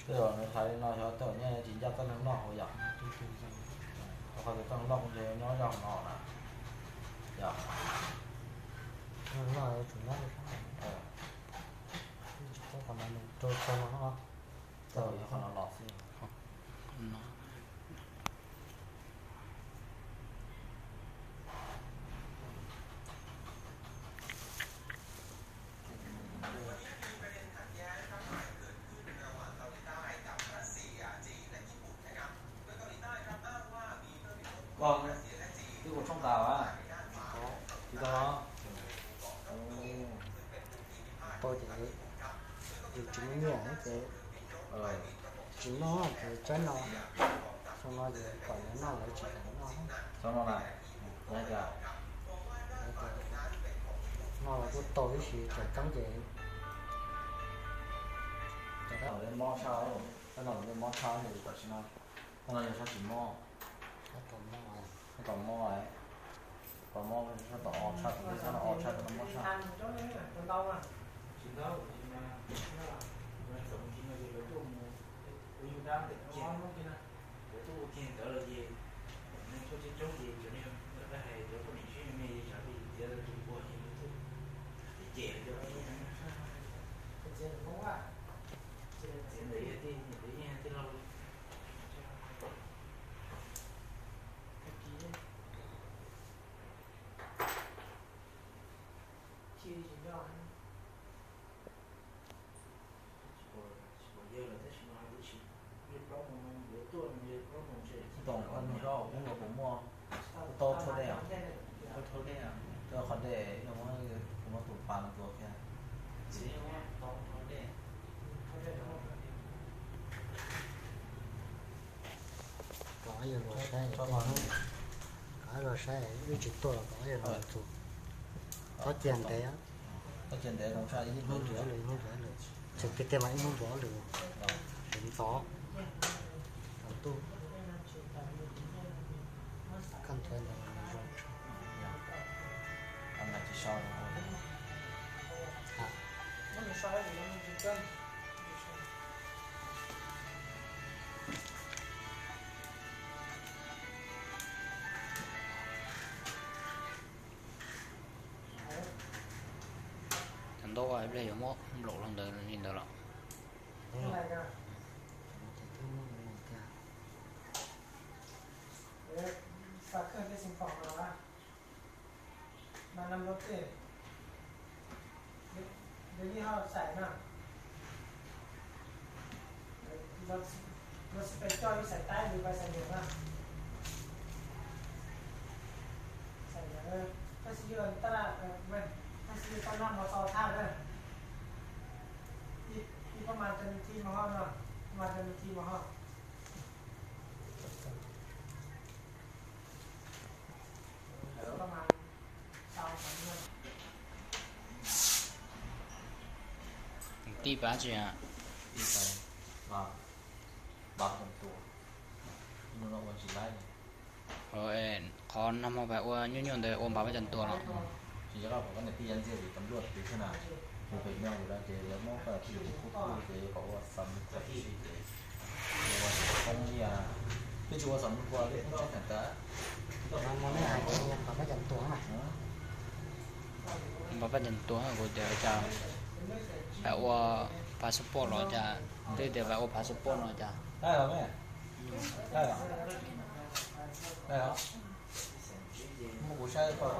Tej zaum nws hais li no xyov tej zaum nyob tsis ncaj txoj hluas nkauj hauv yom. Rau qhov tias txoj hluas nkauj ntshe nyob zaj hauv no na. Yog tsis paub qhov no nws rau txog no no. Tej zaum yog qhov no los xwb. Koj twb ua tshoob tas a? Tsis tau. Tau ces yus tsis muaj nyiaj ces tsis noj ces tsaib no, xyoo no ces kom lawv noj lawv tsis kam noj. Xyoo no na, noj los kuj tau ib si tseem ceeb ces mob tshaj, no mob tshaj tam sim no, no yog sab tsis mob, sab tom mob, sab tom mob, sab tom o tshaj, tus sab no o tshaj, tus no mob tshaj. Tau qhov dej, qhov dej, kuv muab tus pas ntxuav kiag. Kom yuav luag saib, kom yuav luag saib wb tsis tuaj los kom yuav luag tus. Txhob cia ntev, ib hnub ntxuav ob lwm, ib hnub ntxuav ob lwm, tseem tiag tiag mas ib hnub ntxuav ob lwm, tseem ntxov, tseem tuj. Koj ntxuav ntawd zoo tshaj. Cov ntaub ib pliag yuav muab nplaum rau ntawd li ntawd los. Tij pab tsi a? Qhov no mas pais ua nyuaj nyuaj ntawd ua npav pab cov tuas los? Tsis yog, kom koj niam tij yuav ntxias vim txom luaj twv xwb na. Yus pem nyob yus da ces yuav muab koj niam tij yus tus kub kuj ces yuav kom ua xav mus kuas tib si ces ua xav poob ib yam, twb tsis ua xav mus kuas li poob tsis theem tas. Npav pab cov tuas na. Npav pab cov tuas kuv tias cas pais ua passport los cas, twb tias pais ua passport no cas. Muab kuv saib koj.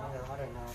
Ob daim no,